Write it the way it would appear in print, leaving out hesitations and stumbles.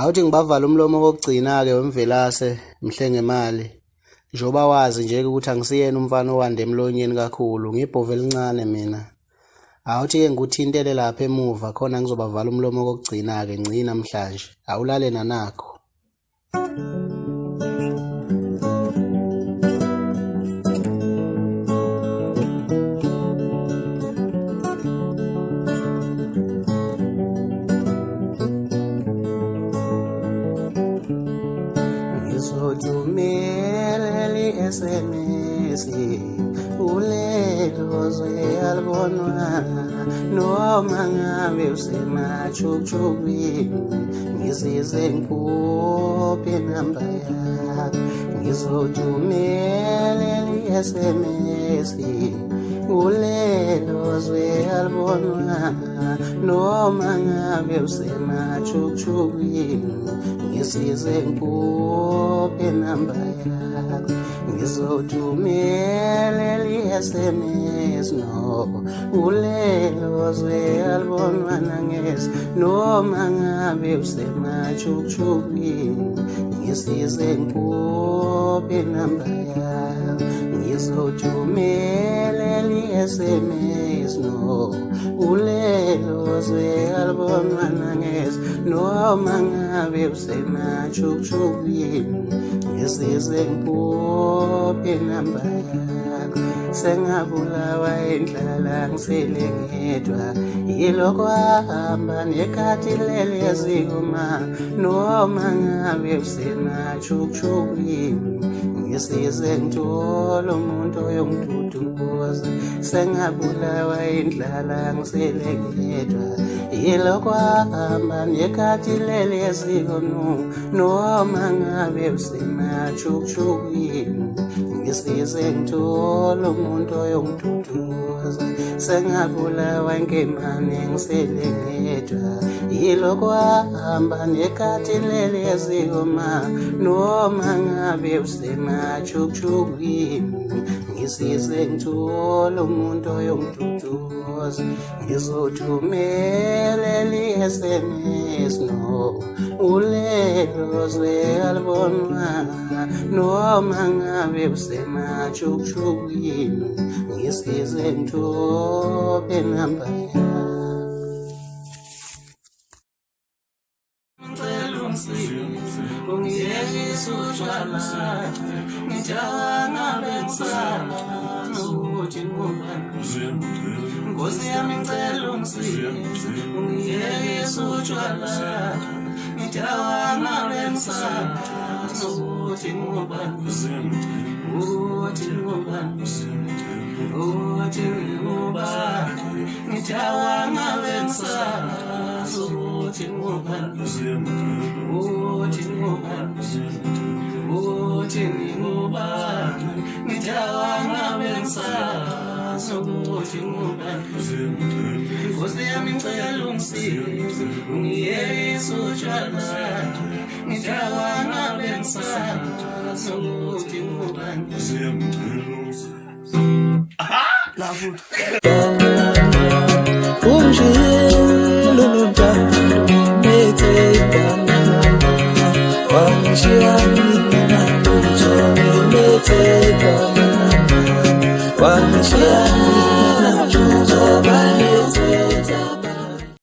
Awuthi ngibavala umlomo kokugcina-ke wemvelase mhlengemali. Njengoba wazi nje ukuthi angisiyena umfana owande emlonyeni kakhulu, ngibhova elincane mina. Awuthi-ke ngikuthintele lapha emuva khona ngizobavala umlomo kokugcina-ke ngci namhlanje. Awulale nanakho. Ngizothumelela i-SMS ulelo zwe alibonwa noma ngabe usemajukujukwini ngisize ngiphuphe inamba yakho ngizothumelela i-SMS ulelo zwe alibonwa noma ngabe usemajukujukwini ngisize ngiphuphe inamba yakho ngizothumelela i-SMS no ulelo zwe alibonwa nangezi noma ngabe usemajukujukwini ngisize ngiphuphe inamba yakho ngizothumelela i-SMS no ulelo zwe alibonwa nangezi noma ngabe usemajukujukwini ngisize ngiphuphe inamba yakho sengabulawa indlala ngisele ngedwa yilokho ahamba nekhathi leli ezikuma noma ngabe usemajukujukwini ngisize ngithole umuntu oyongiduduza sengabulawa indlala ngisele ngedwa yilokho ahamba nekhathi leli ezikunu noma ngabe usemajukujukwini ngisize ngithole umuntu oyongiduduza sengabulawa inkemane ngisele ngedwa yilokho ahamba nekhathi leli ezikoma noma ngabe usemajukujukwini ngisize ngithole umuntu oyongiduduza ngizothumelela i-SMS no ulelo zwe alibonwa noma ngabe usemajukujukwini ngisize ngithophe namba ngicela ungisize ungiyekise utshwala ngijabanga bengisala ukuthi ngubani Nkosi yami ngicela ungisize ungiyekise utshwala ngijabanga bengisala ukuthi ngubani ukuthi ngubani ukuthi ngubani ngijabanga bengisala ukuthi ngubani ukuthi ngubani ukuthi ngubani ngijabanga bengisala ukuthi ngubani Nkosi yami ngicela ungisize ungiyekise utshwala ngijabanga bengisala ukuthi ngubani Ungishiyile unontando nethemba wangishiya ngingenalutho nginethemba wangishiya.